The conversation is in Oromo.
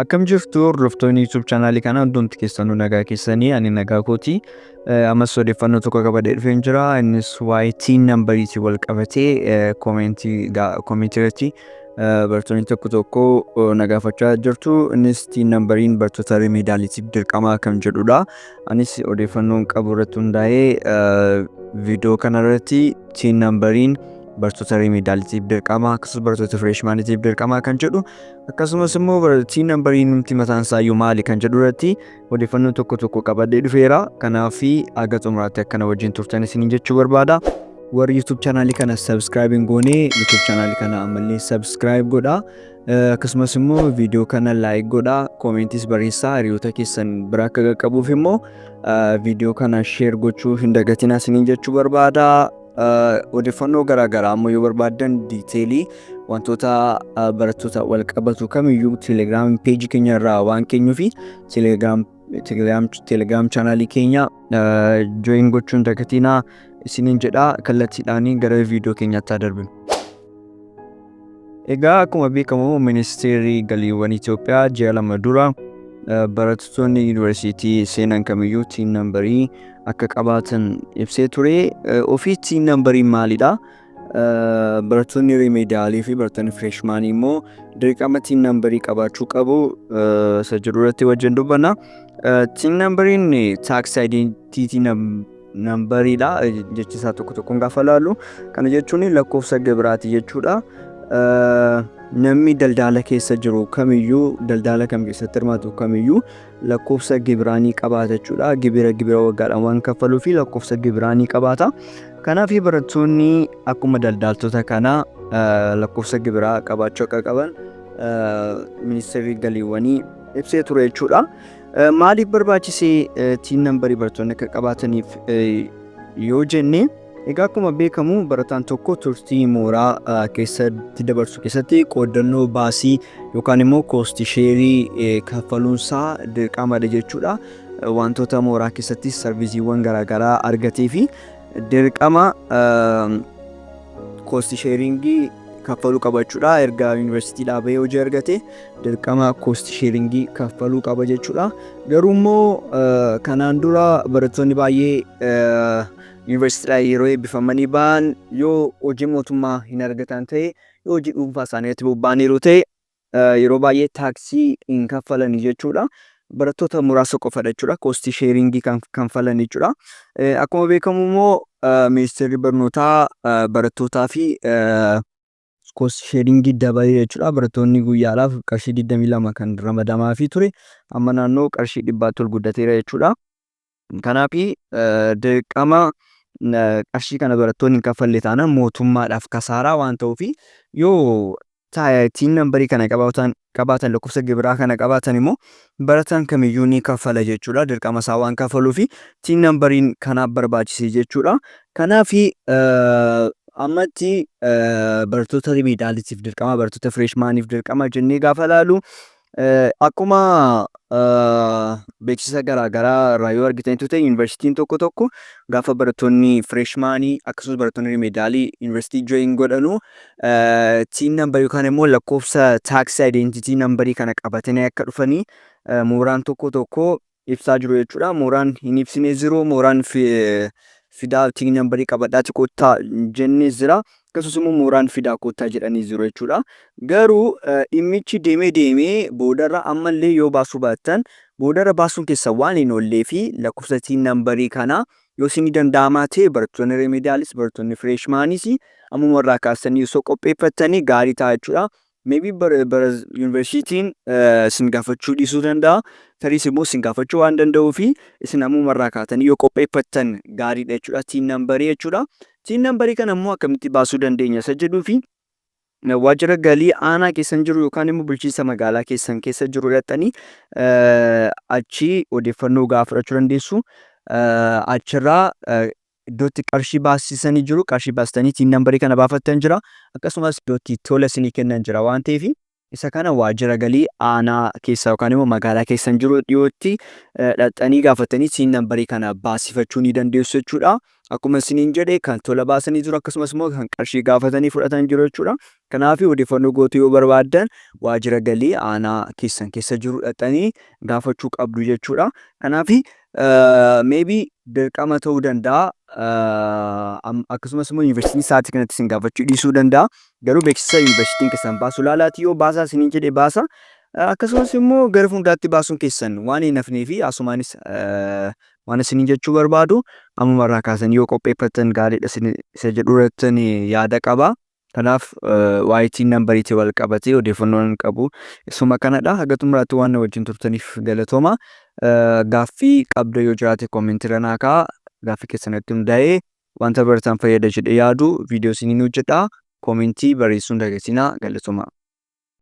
Akkam jirtu hordoftoonni YouTube chaanaalii kanaa, hundumti keessanuu nagaa keessanii? Ani nagaa kooti. Ammas odeeffannoo tokko qabadhee dhufeen jira. Innis waa'ee TIN numberiitiin wal qabatee commentii irratti barattoonni tokko tokko na gaafachaa jirtu. Innis TIN numberiin barattoota remedialiitiif dirqama kan jedhudha. Anis odeeffannoon qabu irratti hundaa'ee viidiyoo kanarratti TIN numberiin barattoota remedialiitiif dirqama, akkasumas barattoota freshmaniitiif dirqama kan jedhu, akkasumas immoo TIN numberiin nuti mataan isaayyuu maali kan jedhu irratti odeeffannoo tokko tokko qabadhee dhufeera. Kanaaf haga xumuraatti akkana wajjin turtan isiniin jechuu barbaada. Warri YouTube chaanaalii kana subscribe hin goone, YouTube chaanaalii kana ammallee subscribe godhaa. Akkasumas immoo viidiyoo kana like godhaa, commentiis barreessaa, hiriyoota keessan bira akka qaqqabuuf immoo viidiyoo kana share gochuu hin dagatinaa isiniin jechuu barbaada. Odeeffannoo garaagaraa ammoo yoo barbaaddan, detailii wantoota barattoota wal qabatu kamiyyuu Telegram pageii keenya irraa waan keenyuufi Telegram chaanaalii keenya join gochuun dagatinaa isiniin jedha. Kallattiidhaanii gara viidiyoo keenyaatti haa darbinu. Egaa akkuma beekamu Ministeerri Galiiwwan Itoophiyaa ji'a 2 dura barattoonni yuunivarsiitii seenan kamiyyuu TIN numberii akka qabaatan ibsee ture. Ofii TIN numberiin maalidha? Barattoonni remedialii fi barattoonni freshmanii immoo dirqama TIN numberii qabaachuu qabu isa jedhu irratti wajjin dubbanna. TIN numberiin tax identity numberiidha jechi isaa tokko tokkoon gaafa laallu. Kana jechuun lakkoofsa gibiraati jechuudha. Namni daldala keessa jiru kamiyyuu, daldala kam keessatti hirmaatu kamiyyuu lakkoofsa gibiraa ni qabaata jechuudha. Gibira waggaadhaan waan kaffaluu fi lakkoofsa gibiraa ni qabaata. Kanaaf barattoonni akkuma daldaltoota kanaa lakkoofsa gibiraa qabaachuu akka qaban Ministeerri Galiiwwanii ibsee ture jechuudha. Maaliif barbaachisee TIN numberii barattoonni akka qabaataniif yoo jenne, egaa akkuma beekamu barataan tokko turtii mooraa keessatti dabarsu keessatti qooddannoo baasii yookaan immoo cost shareii kaffaluunsaa dirqamadha jechuudha. Wantoota mooraa keessatti serviceiiwwan garaagaraa argatee fi dirqama cost sharingii kaffaluu qaba jechuudha. Erga yuunivarsiitii dhaabee hojii argate dirqama cost sharingii kaffaluu qaba jechuudha. Garuu immoo kanaan dura barattoonni baay'ee yuunivarsiitiidhaa yeroo eebbifamanii ba'an yoo hojii mootummaa hin argatan ta'e, yoo hojii dhuunfaa isaanii irratti bobba'aniiru ta'e, yeroo baay'ee taaksii hin kaffalanii jechuudha. Barattoota muraasa qofadha jechuudha cost sharingii kan kanfalan jechuudha. Akkuma beekamu immoo Ministeerri Barnootaa barattootaa fi cost sharingii dabalee jechuudha. Barattoonni guyyaadhaaf qarshii 22 kan ramadamaafii ture amma naannoo qarshii 100tti ol guddateera jechuudha. Kanaaf dirqama qarshii kana barattoonni hin kaffalle taanaan mootummaadhaaf kasaaraa waan ta'uuf, yoo TIN numberii kana qabaatan, lakkoofsa gibiraa kana qabaatan immoo barataan kamiyyuu ni kaffala jechuudha. Dirqama isaa waan kaffaluufi TIN numberiin kanaaf barbaachise jechuudha. Kanaaf ammatti barattoota remedialiitiif dirqama, barattoota freshmaniif dirqama jennee gaafa laalu, akkuma beeksisa garaagaraa irraa yoo argitanitu ta'e, yuunivarsiitiin tokko tokko gaafa barattoonni freshmanii akkasumas barattoonni remedialii yuunivarsiitii join godhanu TIN number yookaan immoo lakkoofsa tax identity numberii kana qabatanii akka dhufanii mooraan tokko tokko ibsaa jiru jechuudha. Mooraan hin ibsine jiru, mooraan fidaa TIN numberii qabadhaati kottaa jennee jira. Akkasumas immoo mooraan fidaa kottaa jedhanii jiru jechuudha. Garuu dhimmichi deemee deemee boodarra ammallee yoo baasuu baattan boodarra baasuun keessa waan hin oollee fi lakkoofsa TIN numberii kana yoo isinii danda'amaa ta'e, barattoonni remedialis barattoonni freshmanis ammuma irraa kaasanii osoo qopheeffattanii gaarii ta'a jechuudha. Maybe bara yuunivarsiitiin isin gaafachuu dhiisuu danda'a. Tariis immoo isin gaafachuu waan danda'uu fi isin ammuma irraa kaatanii yoo qopheeffattan gaariidha jechuudha. TIN numberii jechuudha. TIN numberii kana immoo akkamitti baasuu dandeenya isa jedhuu fi waajjira galii aanaa keessan jiru yookaan immoo bulchiinsa magaalaa keessan keessa jiru dhaqxanii achii odeeffannoo gahaa fudhachuu dandeessu. Achirraa iddootti qarshii baasisanii jiru. Qarshii baastanii TIN numberii kana baafattan jira. Akkasumas iddootti tola isinii kennan jira waan ta'eef Isa kana waajjira galii aanaa keessa yookaan immoo magaalaa keessan jiru dhiyootti dhaqxanii gaafatanii TIN numberii kana baasifachuu ni dandeessu jechuudha. Akkuma isiniin jedhe, kan tola baasanii jiru, akkasumas immoo kan qarshii gaafatanii fudhatan jiru jechuudha. Kanaaf odeeffannoo guutuu yoo barbaaddan waajjira galii aanaa keessan keessa jiru dhaqxanii gaafachuu qabdu jechuudha. Kanaaf maybe dirqama ta'uu danda'a. Akkasumas immoo yuunivarsiitiin sa'aatii kanatti isin gaafachuu dhiisuu danda'a. Garuu beeksisa yuunivarsiitiin keessan baasu ilaalaatii yoo baasaa isiniin jedhe baasa. Akkasumas immoo gara fuulduraatti baasuun keessan waan hin hafnee fi asumaanis waan isiniin jechuu barbaadu, ammumarraa kaasanii yoo qopheeffatan gaariidha isa jedhu irratti yaada qaba. Kanaaf waa'ee TIN numberiitiin wal qabatee odeeffannoon qabu isuma kanadha. Haga xumuraatti waan na wajjin turtaniif galatooma. Gaaffii qabda yoo jiraate commentiirra naa kaa'aa. Gaaffii keessanitti hundaa'ee wanta barataan fayyada jedhee yaadu viidiyoo isiniin hojjedha. Commentii barreessuun dagatinaa, galatooma.